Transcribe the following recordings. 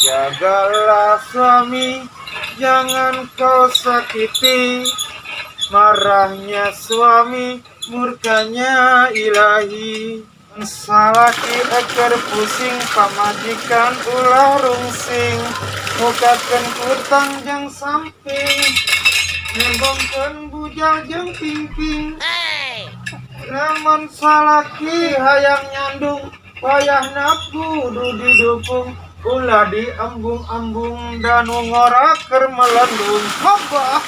Jagalah suami, jangan kau sakiti. Marahnya suami, murkanya ilahi. Salaki eker pusing, pamajikan ulah rungsing. Mukakeun kutang jeung samping, nembongkeun bujal jeung pingping. Lamun salaki hayang nyandung, wayahna kudu didukung. Ulah diembung-embung dan ngora keur melendung. Hobah.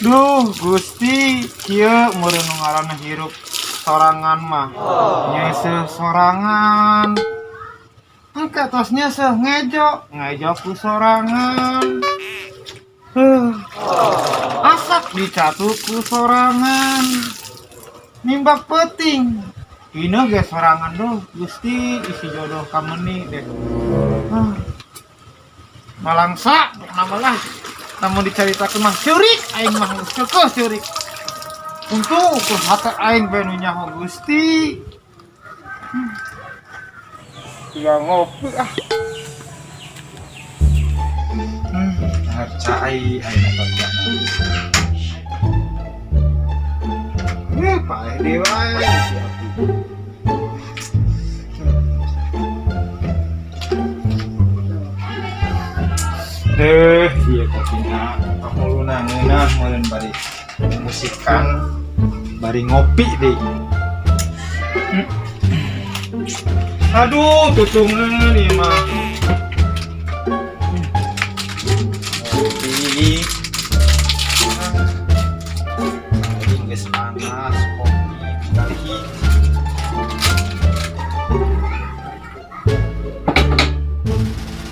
Duh, Gusti, kieu meureun nu ngaranna hirup sorangan mah. Nyeuseuh sorangan. Engke tos nyeuseuh ngejo, ngejo ku sorangan. Asak dicatu ku sorangan. Nimbak peuting. Ini ge sorangan duh, Gusti, isi jodoh kameni deh. Ah. Malangsa, pokna lah. Namun dicaritakeun mah ceurik aing mah geus kekeh ceurik. Untung ukur hate aing bae nu nyaho Gusti. Tinggal ngopi ah. Cai aing eta teh. Paeh deui wae si Api. Deh, iya kopina. Panguluna ngeunah meureun bari musikan, bari ngopi deh. Aduh, tutungeun ieu mah. Ngopi. Aing geus panas kopi tinggal hiji.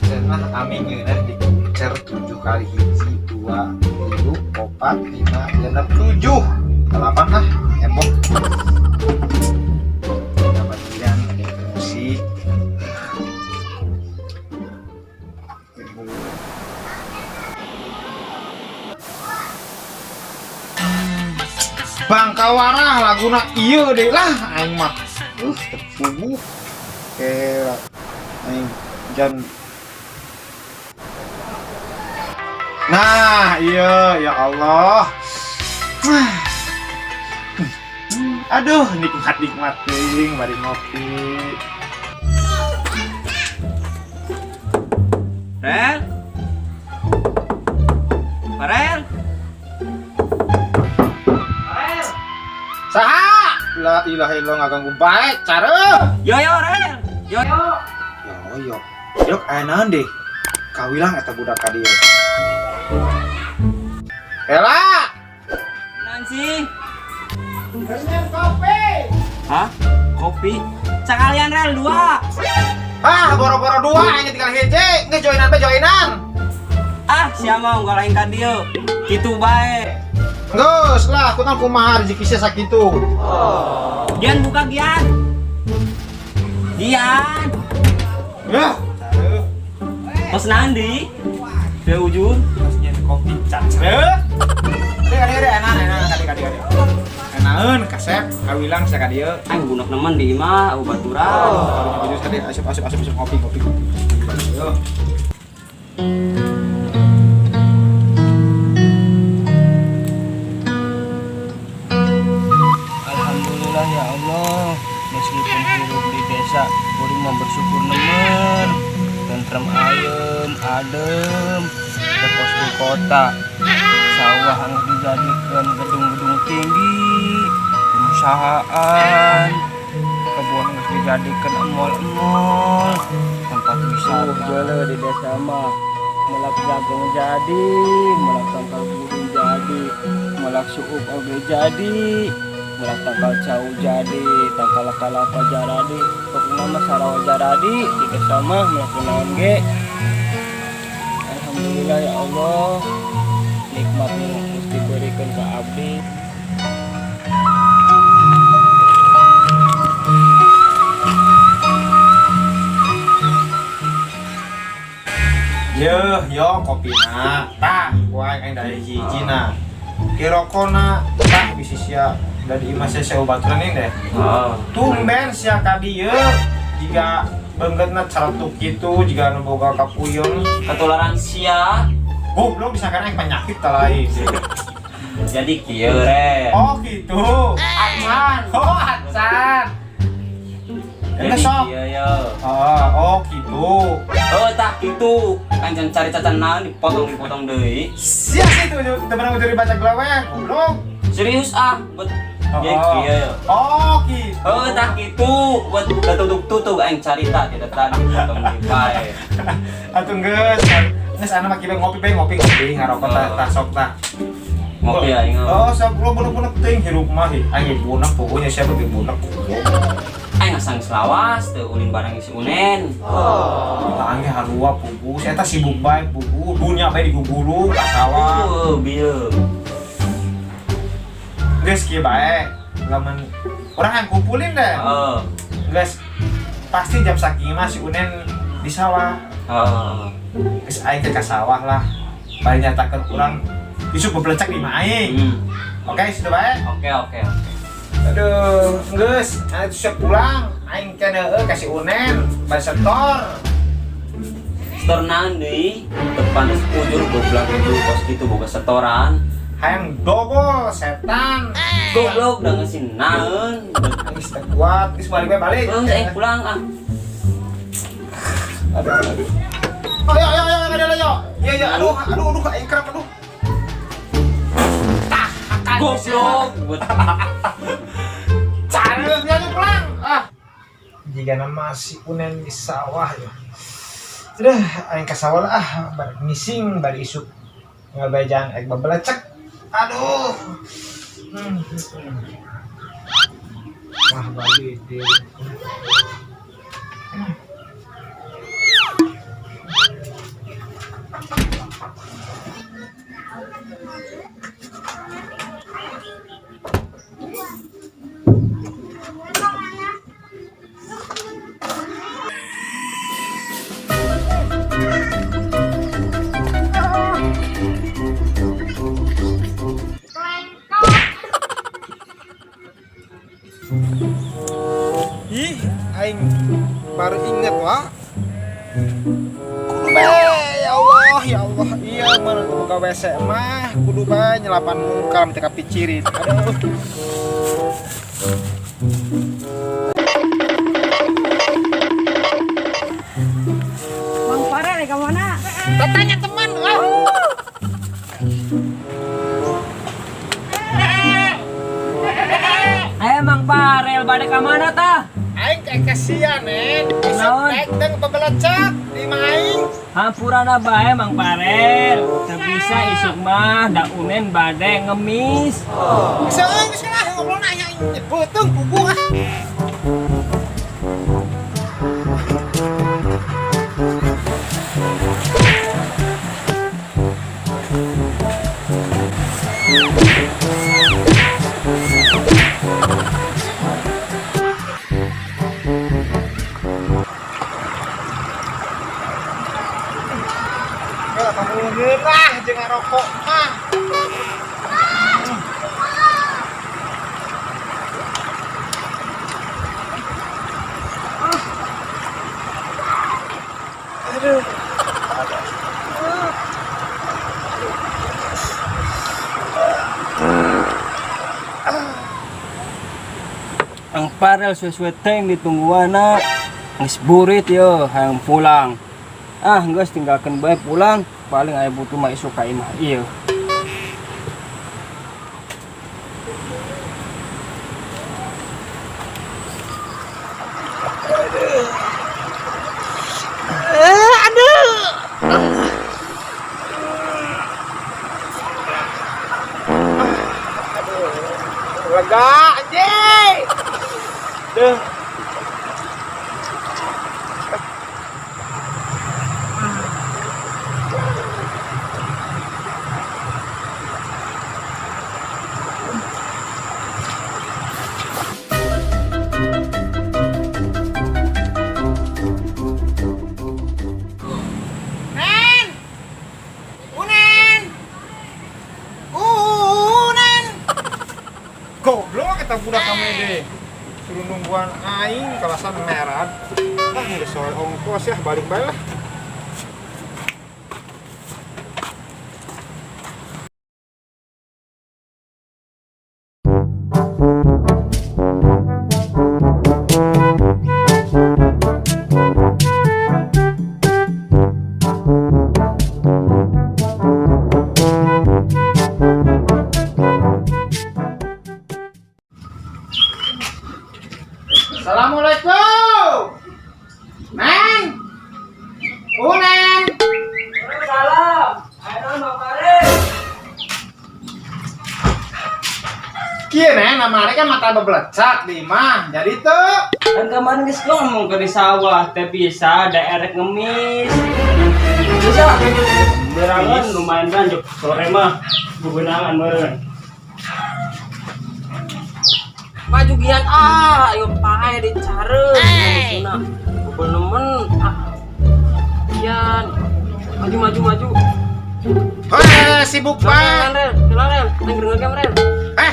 Cenah ami ngeunah dikuncer 7 kali hiji, 2, 3, 4, 5, 6, 7, 8 ah, embok. Dapat ada musik. Bangkawarah laguna ieu deh lah aing mah. Terpuguh. Kela aing jan. Nah, iya ya Allah. Aduh, nikmat-nikmat teuing bari ngopi. Rel. Farel. Farel. Saha? La ilaha illallah ngaganggu bae, cara. Yo yo Rel. Yo yo. Yo yo. Yok aya naon deh? Kawilang eta budak ka dieu. Ela. Nancy. Resep kopi. Hah? Kopi? Sekalian Rel dua. Ah, boro-boro dua aing tinggal hiji, geus joinan bae joinan. Ah, siapa mau ngalahin ka dieu? Kitu bae. Geus lah, kunaon kumaha rezeki sia sakitu. Gian buka Gian. Gian. Ya. Kos nandi? Di ujung. Pas nyen kopi cacre. Kade kade kade enak enak kade kade kade. Enaeun kasep kawilang sia ka dieu. Aing bunuh nemen di imah, aku baturan. Karunya baju kade asup asup asup asup ngopi ngopi ngopi. Yo. Alhamdulillah ya Allah, meskipun hidup di desa, kuring mah bersyukur nemen. Tentrem ayem, adem, tepos di kota. Sawah anu dijadikan gedung-gedung tinggi, perusahaan, kebun geus dijadikan emol-emol, tempat wisata. Jole di desa mah melak jagung jadi, melak tangkal puding jadi, melak suup oge jadi, melak tangkal cau jadi, tangkal kalapa jaradi, pokokna mah sarawa jaradi di desa mah melak naon ge. Alhamdulillah ya Allah, nikmat nu geus diberikan ke abdi. Yo, yo kopina. Tah, ku aing dari hiji na. Kirokona tah bisi sia dari imah sia sia baturan ini deh. Oh. Tumben sia ka dieu. Jika beungeutna celetuk gitu, jika nu boga kapuyeng. Ketularan sia. Goblok, disangkana aing penyakit tah lain. Jadi kieu, Ren. Oh gitu. Acan. Oh, acan. Jadi Jadi sok. kieu yo. Oh, oh gitu. Oh, tah gitu. Anjan cari cacan naon dipotong-dipotong deui. Sia sih itu temen aku jadi baca geleweng, goblok. Serius ah, buat Oh, jadi oh. kieu yo. Oh gitu. Oh, tah gitu. Buat tutup-tutup aing carita tidak tadi potong deui bae. Atuh geus. Geus anu mah kieu ngopi bae, ngopi ngopi ngarokok tah Oh. tah sok tah. Ngopi aing. Oh, sok lo bunek-bunek teuing hirup mah hi. Aing ge bunek pokoknya siapa ge bunek. Aing asang selawas teu ulin barang si Unen. Tah aing ge halua pugu. Saya tah sibuk bae pugu, dunya bae digugulu ka sawah. Oh, bieu. Geus kieu bae. Lamun urang yang kumpulin deh. Heeh. Geus pasti jam sakieu mah si Unen di sawah. Heeh. Geus aing ke sawah lah. Bari nyatakeun urang isuk bebelecak di imah aing. Oke, sudah bae. Oke, oke, oke. Aduh, geus, aing siap pulang. Aing kene heueuh ka si Unen, bari setor. Setor naon deui? Teu pantes ujur goblok itu kos kitu boga setoran. Hayang dogol setan. Goblok da ngeusin naon. Geus teu kuat, geus balik bae balik. Geus aing pulang ah. Aduh, aduh. Ayo, ayo, ayo, ayo, ayo. Iya, iya, aduh, aduh, aduh, aing kerap, aduh. Tah, akan Goblok. Buat Cari aja pulang. Ah. Jika nama si Unen di sawah ya. Sudah, aing ka sawah lah ah, bari ngising, bari isuk. Ngabejang aing babelecek. Aduh. Wah, balik deh. Ih, aing baru inget wah. Kudu bae, ya Allah, ya Allah. Iya, mana tuh buka WC mah, kudu bae nyelapan mungkal teh kapicirin. Aduh. Mang Farel ka mana? Tanya teman, ah. Ayo Mang Farel bade ka mana tah? Aing kayak kasihan, Nen. Isuk Naon? naik deng bebelecek di imah aing. Hampurana bae Mang Farel. Teu bisa isuk mah da Unen bade ngemis. Geus geus lah ngobrol nanya aing beuteung puguh ah. Ya, kamu ngeunah jeung ngarokok mah. Aduh. Ang Farel suwe-suwe teuing ditungguana. Geus burit yo hayang pulang. Ah, geus tinggalkeun bae pulang, paling aya butuh mah isuk ka imah ieu. Aduh. Aduh. Lega anjing. Duh. Nen. Unen. Unen. Goblok kita budak kamu deh. Suruh nungguan aing kalasan merah. Ah, geus soal ongkos ya, balik bae lah. Assalamualaikum. Neng. Unen. Salam. Ayo Mang Pare. Kieu, Neng, namanya kan mata bebelecak di imah. Jadi tuh Kan kemarin geus ngomong ke di sawah teh bisa daerah ngemis. Bisa. Berangan lumayan kan sore mah gubenangan meureun. Maju gian ah, ayo pae dicare. Nah, nemen ah. Gian. Maju maju maju. Hei, sibuk Rel, banget. rel, rel, rel, neng gerengeng rel. Eh,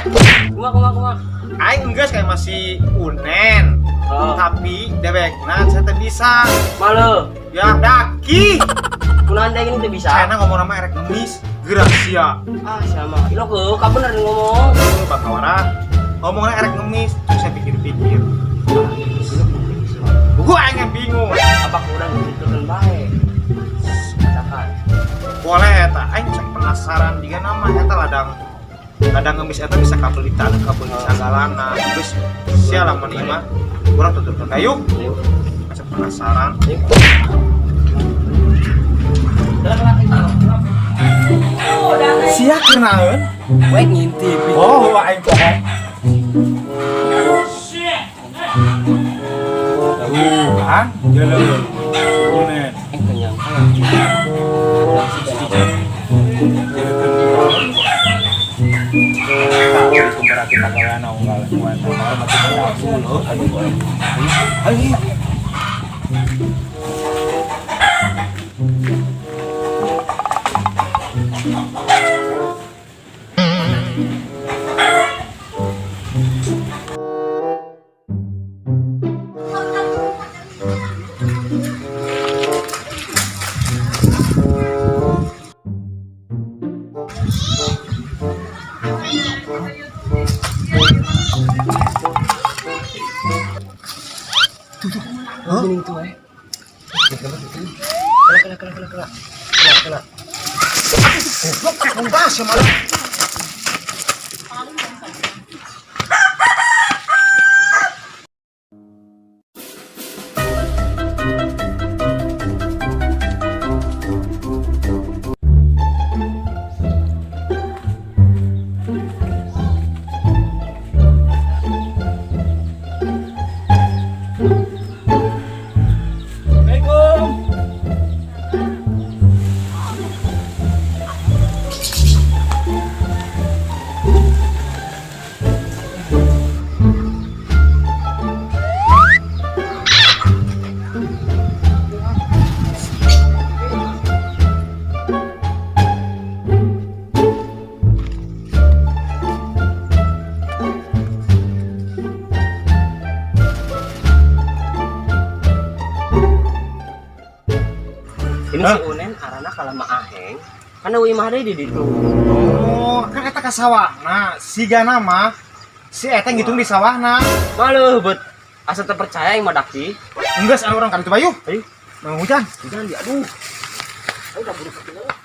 Kumaha kumaha kumaha. aing geus kayak masih unen. Oh. Tapi dewekna saya teh bisa. Malu. Ya daki. Kunaon deh ini teh bisa. Saya ngomong nama erek ngemis, gerak sia. Ah, sama. Ilo ke, ka bener ngomong. Bakal warah. Ngomongnya erek ngemis, terus saya pikir-pikir. Gua aing yang bingung. Apa kurang gitu bae. Katakan. Boleh eta, aing cek penasaran juga nama eta ladang ladang ngemis eta bisa kabeli tanah, kabeli sagalana. Terus sia lamun ieu mah urang tuturkeun kayu. Ayo. Asa penasaran. Ayo. Sia kenaeun? Wek ngintip. Oh, aing bohong. Tuh, kan? Jalan. Unen. Eh, kenyang. Itu berarti pagawean unggal aduh. Ayo. Gini itu eh. Kela kela kela kela kela. Kela kela. Goblok buntas ya malah. Assalamualaikum. Ini Hah? si Unen arana kalama aheng. Karena euy mah deui di ditu. Oh, kan eta ka sawahna. Sigana mah si eta ngitung di sawahna. Malu bet asa teu percaya yang mah daki. Enggeus anu urang ka ditu bayu. Ayo. Mau hujan. Jangan di aduh. Ayo udah buru ketinggalan.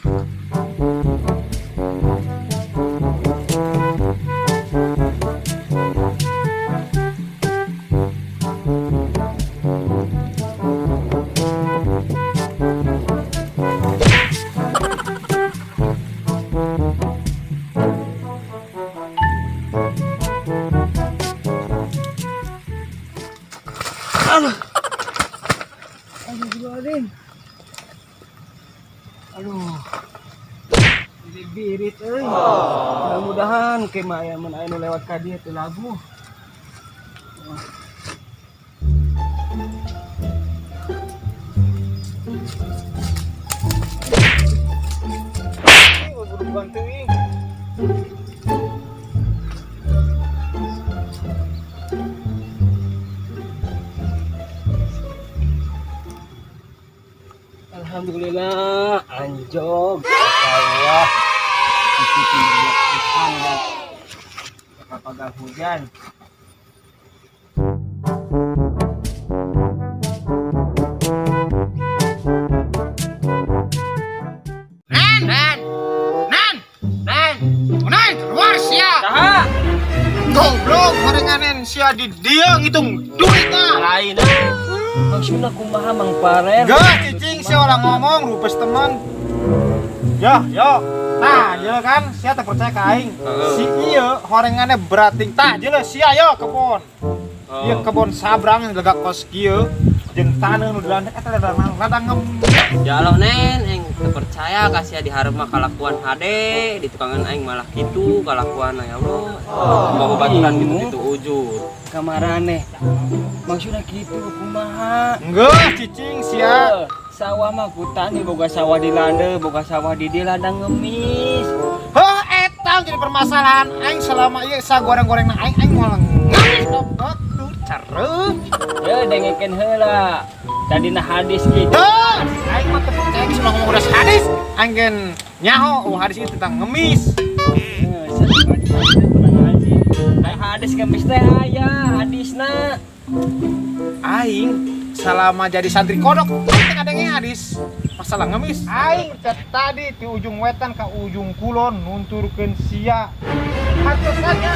Astagfirullahaladzim. Aduh. Birit euy. Mudah-mudahan ke maya mun aya nu lewat ka dieu teu labuh. Buru bantuin. Alhamdulillah, anjog. Allah. Kapagang hujan. Nen, nen, nen, nen, nen, keluar sia. Saha? Goblok, horenganen sia di dia ngitung duitnya. Lain. Maksudna kumaha, Mang Farel? Gak, cicing sia orang ngomong, rupes teman. Ya, yo. Nah, ya kan, sia tak percaya ka aing. Si ieu horengannya berating. Tah, jeula sia yo kebon. Ieu kebon sabrang lega kos kieu. Jeung taneuh nu dilandak eta ladang ladang ngem. Ya Allah, Nen, aing teu percaya kasih di hareup mah kalakuan hade, di tukangan aing malah kitu kalakuan, ya Allah. Mau babaturan gitu-gitu ujur. Kamarane. Maksudna kitu kumaha? Enggak, cicing sia. Eh, sawah mah kutani boga sawah di lande, boga sawah di dia ladang ngemis. Heh, eta jadi permasalahan aing selama ieu sagoreng-gorengna aing aing moal ngemis batur cereuh. Ya dengekeun heula. Tadina hadis kitu. Tuh, aing mah teu percaya geus ngomong udah hadis. Aing gen nyaho oh hadis itu tentang ngemis. Eh, sering ngaji, pernah ngaji. Nah, hadis ngemis teh aya hadisna. Aing selama jadi santri kodok aing teh ngadenge hadis masalah ngemis. Aing teh tadi di ujung wetan ke ujung kulon nunturkeun sia. Hatosannya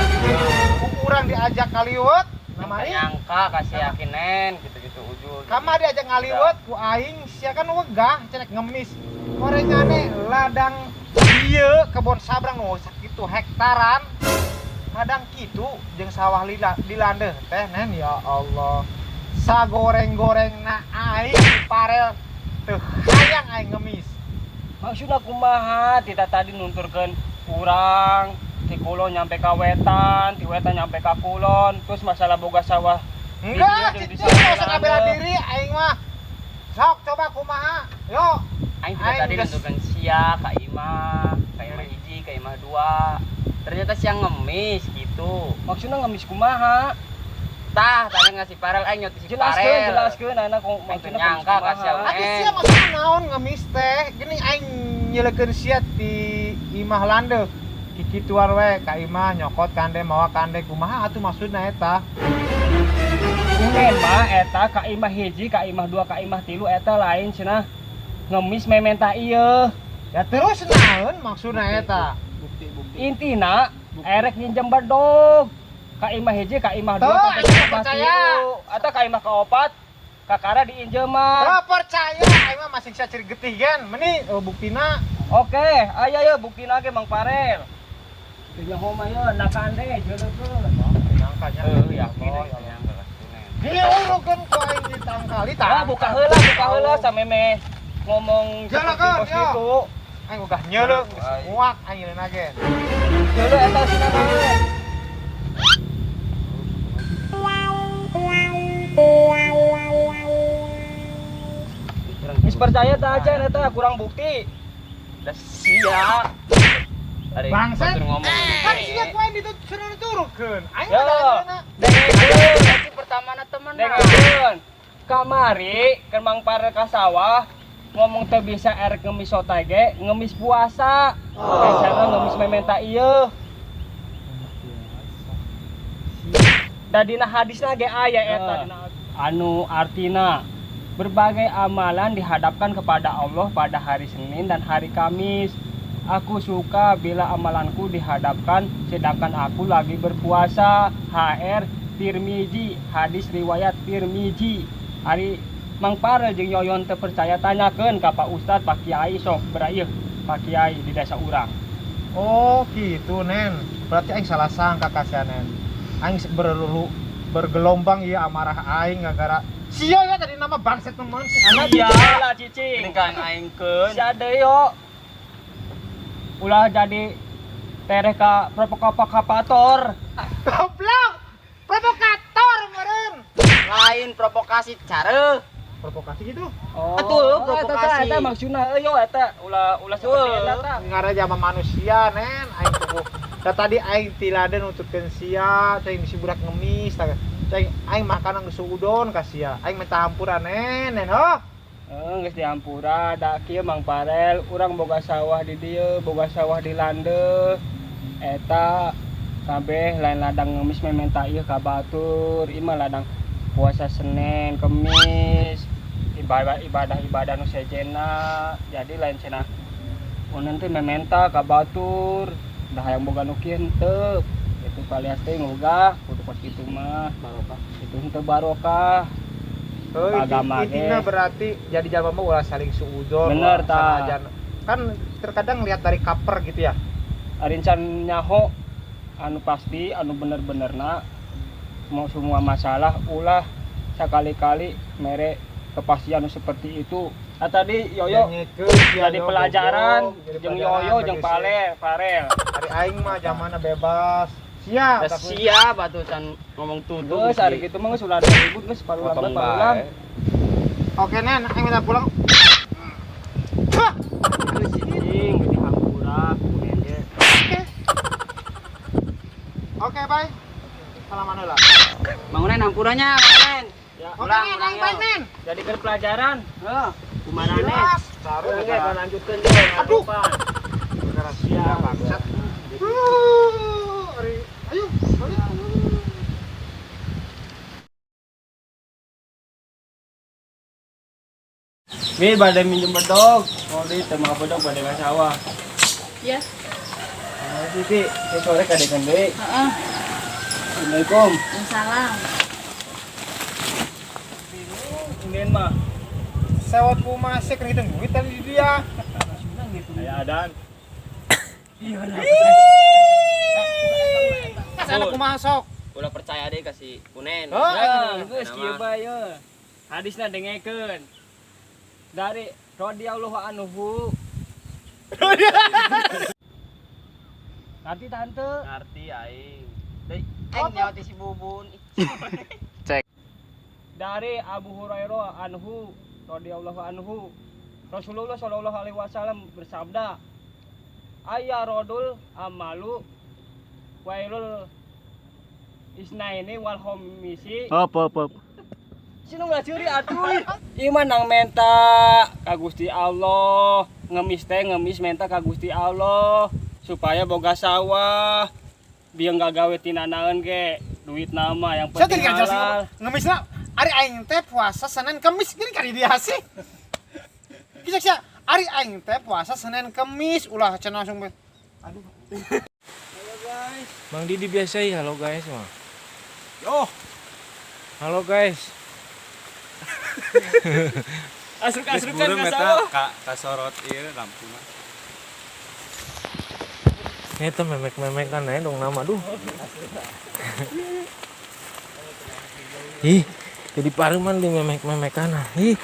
urang diajak kaliwet namanya Nyangka kasih yakin, Nen, gitu-gitu ujur. Kama diajak ngaliwet ku aing sia kan wegah cenek ngemis. Korengane ladang ieu kebon sabrang nu sakitu hektaran. Ladang kitu jeung sawah lila di landeuh teh, Nen, ya Allah. Sagoreng-gorengna aing parel teu hayang aing ngemis. Maksudna kumaha? Tita tadi nunturkeun urang ti kulon nyampe ka wetan, ti wetan nyampe ka kulon, terus masalah boga sawah. Enggak, Di cicing dieu jeung di nggak usah sawah ngabela landeuh. diri aing mah. Sok coba kumaha? Yo. Aing tidak Aing tadi geus- nunturkeun sia ka imah hiji, ka imah dua. Ternyata sia ngemis gitu. Maksudna ngemis kumaha? Tah, tadi ngasih parel aing nyoti si Jelaskeun, parel. jelaskeun anak kok Aing maksudna nyangka ngemis kasih kumaha. Atuh sia maksudna naon ngemis teh? Gini aing nyeleukeun sia ti imah landeuh. Kikituan we ka imah nyokot kande mawa kande kumaha atuh maksudna eta? Unen mah eta ka imah hiji, ka imah dua, ka imah tilu eta lain cenah. Ngemis mementa ieu. Ya terus naon maksudna eta? Intina erek nginjem bedog. Ka imah hiji, ka imah dua, Tuh, ka aing imah percaya. tilu. Atau ka imah kaopat, kakara diinjeman. Teu percaya aing mah masih sia ciri getih gen. Meni oh, buktina. Oke, ayo ayo buktina ge, Mang Farel. Teu nyaho mah ye nakande jeulekeun. Nyangkanya. Heuh, yakin Oh, aing ya Allah. nyangka kasih, Nen. Diurukeun ku aing ditangkali tah. Ah, buka heula, buka heula sameme ngomong Jalan, seperti kan, bos yo. gitu. Aing ogah nyeuleuh geus muak aing nyeuleuh gen. Jeuleuh eta sina naon. Geus percaya tah aja eta kurang bukti. Da sia. Ari Bangsat. batur ngomong. Kan sia ku aing disuruh diturunkeun. Aing Yo. mah da Dengekeun. Berarti pertama na temen. Dengekeun. Kamari keur Mang Farel ka sawah ngomong teu bisa erek ngemis sotai ge, ngemis puasa. Rencana ngemis mementa ieu. Da dina hadisna ge aya eta dina anu artina berbagai amalan dihadapkan kepada Allah pada hari Senin dan hari Kamis. Aku suka bila amalanku dihadapkan sedangkan aku lagi berpuasa. HR Tirmizi, hadis riwayat Tirmizi. Ari Mang Parel jeung Yoyon teu percaya tanyakeun ka Pak Ustad, Pak Kiai sok beraih Pak Kiai di desa urang. Oh gitu, Nen, berarti aing salah sangka kasihan, Nen. Aing berlulu bergelombang iya amarah aing gara-gara sia ya tadi nama bangset teman. Anak Iya. lah cicing. Ini kan aing keun. Si ade yo. Ulah jadi tereh ka provokator. Goblok, provokator meureun. Lain provokasi care. Provokasi gitu. Oh, Atuh, provokasi. Eta eta maksudna euy eta ulah ulah seperti eta tah. Ngaraja sama manusia, Nen, aing tubuh. Da tadi aing tiladen nuturkeun sia, cai bisi budak ngemis, tah. Cai aing makanan geus udon ka sia. Aing minta hampura, Nen, Nen, oh. Geus dihampura da kieu Mang Parel, urang boga sawah di dieu, boga sawah di landeuh. Eta kabeh lain ladang ngemis mementa ieu ka batur, ieu mah ladang puasa Senin, Kemis, ibadah ibadah ibadah nu sejenna. Jadi lain cenah unen teh mementa ka batur, dah hayang boga nu kieu henteu. Itu kalias teh ngogah kudu kos kitu mah barokah. Itu henteu barokah. Agama intinya berarti jadi jalma mah ulah saling suudzon. Bener tah. Kan terkadang lihat dari cover gitu ya. Arincan nyaho anu pasti anu bener-benerna mau semua masalah ulah sekali-kali mere kepastian anu seperti itu. Nah, tadi Yoyo jadi pelajaran jeung Yoyo jeung Parel. Ari aing mah zamanna bebas. Siap. Siap atuh can ngomong tutup. Geus ari kitu mah geus ulah ribut geus parulang parulang. Oke Nen, aing minta pulang. Geus cicing geus dihampura ku Nen. Oke. Oke, bye. Salaman heula. Mang Unen hampuranya, Mang Unen. Ya, oke, Nen, aing bye Nen. Jadikeun pelajaran. Heuh, kumarane. Saru lanjutkeun jeung. Aduh. Perkara sia bangsat. Ayo, balik. Mi badai minjem bedog, koli teu mah bedog badai ka sawah. Iya. Nah, Pi, ieu sore kadekan deui. Heeh. Assalamualaikum. Waalaikumsalam. Bingung inden mah. Sewot kumaha sih keur ngitung duit tadi di dia. Aya adan. Iya lah. Kasih kumaha sok. Ulah percaya deh kasih Unen. Oh, ya, geus kieu bae ye. Hadisna dengekeun. Dari radhiyallahu anhu. Ngerti tante? Ngerti aing. Deui aing nyawa si Bubun. Cek. Dari Abu Hurairah anhu radhiyallahu anhu, Rasulullah shallallahu alaihi wasallam bersabda, "Ayyaradul amalu wailul isnaini wal khomisi." Apa apa. Sinu ulah curi atuh. Ieu mah nang menta ka Gusti Allah, ngemis teh ngemis menta ka Gusti Allah supaya boga sawah. Bieu gagawe tina naon ge, duit nama yang penting halal. Ngemisna ari aing teh puasa Senin Kemis gini kali dia sih. Kisah sia, ari aing teh puasa Senin Kemis ulah cenah langsung. Aduh. Halo guys. Mang Didi biasa ya, halo guys mah. Yo. Halo guys. Asruk-asrukan ka sawah. Kasorot ieu lampu mah. Eta memek-memekan aja dong nama duh. Ih, jadi paruman di memek-memekan. Ih.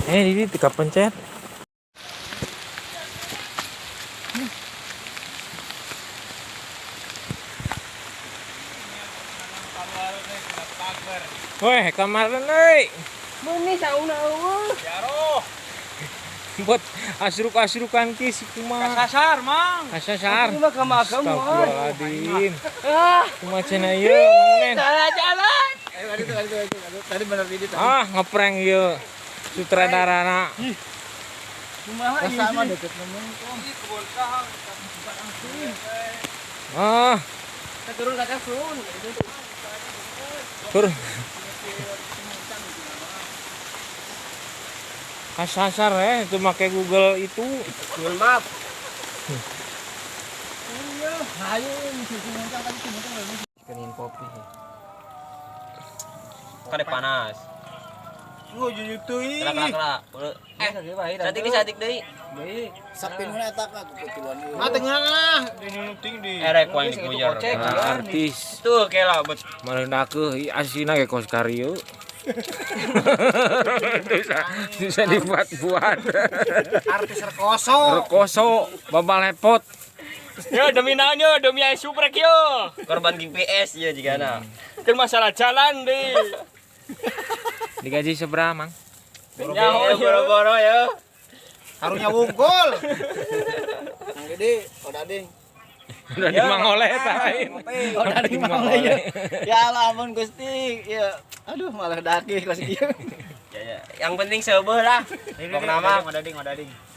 Didi tika pencet. Weh, kamaran euy. Meuni sauna eueuh. Jaroh. Buat asruk-asrukan ki si kumaha. Kasasar, Mang. Kasasar. Ieu mah kamagem euy. Astagfirullahaladzim. Kumaha cenah ieu, Mang Nen? Salah jalan. Tadi bener Didi tadi. Ah, ngeprank ieu sutradarana. Kumaha ieu? Sama deket ngomong. Ah, Turun kakak turun. tur. Kasasar itu make Google itu. Google Map. Kenin kopi. Kade panas. Nggak jujur teuing. Kelak kelak. Satik deui satik deui. Ah, tengah lah. Di di. Erek ku aing dikujar. Nah, artis Tuh kela bet. Maleunakeuh asina ge kos karieu. Bisa dibuat-buat. Artis rekoso. Rekoso, babalepot. Ya demi naon yo, demi aya suprek yo. Korban GPS ya jigana. Kan masalah jalan deui. Digaji seberapa, Mang? Nyaho boro-boro ya. Harunya wungkul. Udah di Mang Oleh lain. Udah di Mang Oleh. Ya Allah ampun Gusti. Ya aduh malah daki kos ieu. Ya ya. Yang penting seubeuh lah. Pokna mah Odading, odading.